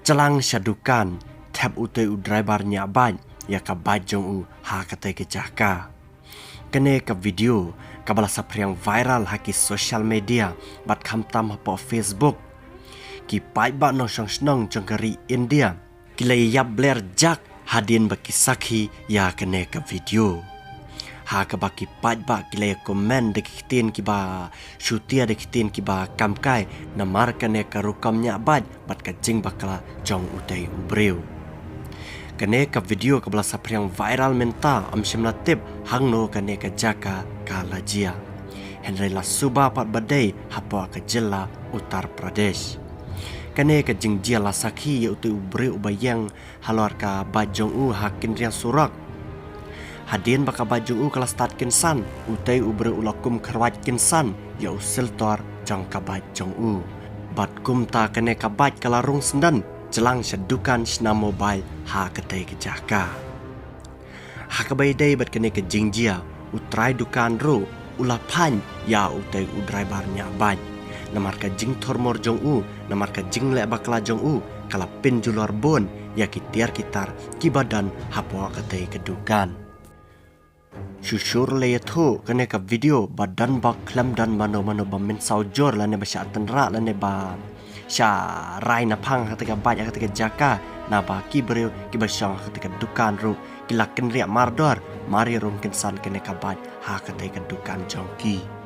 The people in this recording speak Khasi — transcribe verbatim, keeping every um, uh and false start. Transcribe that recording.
Chalang sha dukan, thep utei u driver ñiah bike ïa ka bike jong u ha katei ka jaka. Kane ka video kaba la saphriang viral ha ki social media bad khamtam hapoh Facebook. Ki paidbah nongshong shnong jong ka ri India ki la ïap bler jak hadien ba ki sakhi ïa kane ka video. Ha kaba ki paidbah ki la comment da ki ktien kiba shutia, da ki ktien kiba kamkai namar kane ka rukom ñiah bike bad ka jingbakla jong utei u briew. Kane ka video kaba la saphriang viral mynta, ym shym la tip hangno kane ka jaka ka la jia. Hynrei la suba pat ba dei hapoh ka jylla Uttar Pradesh. Kane ka jingjia la sakhi ïa utei u briew uba ïeng halor ka bike jong u ha kynriang surok. Hadien ba ka bike jong u ka la start kynsan, utei u briew u la kum kyrwat kynsan ïa u shelter jong ka bike jong u. Bad kumta kane ka bike ka la rung syndon chalang sha dukan shna mobile ha katei ka jaka. Ha kaba ïadei bad kane ka jingjia, u trai dukan ruh u la phaiñ ïa utei u driver ñiah bike. Namar ka jingthurmur jong u, namar ka jingleh bakla jong u, ka la pynjulor bun ïa ki tiar ki tar kiba don hapoh katei ka dukan. Shuh shuh la ïathuh kane ka video ba don ba khlem don mano mano ba mynsaw jur lane ba shah tynrah lane ba shah rai naphang ha katei ka bike ha katei ka jaka, naba ki briew kiba shong ha katei ka dukan ruh ki la kynriah mardor mar ïa rung kynsan kane ka bike ha katei ka dukan jong ki.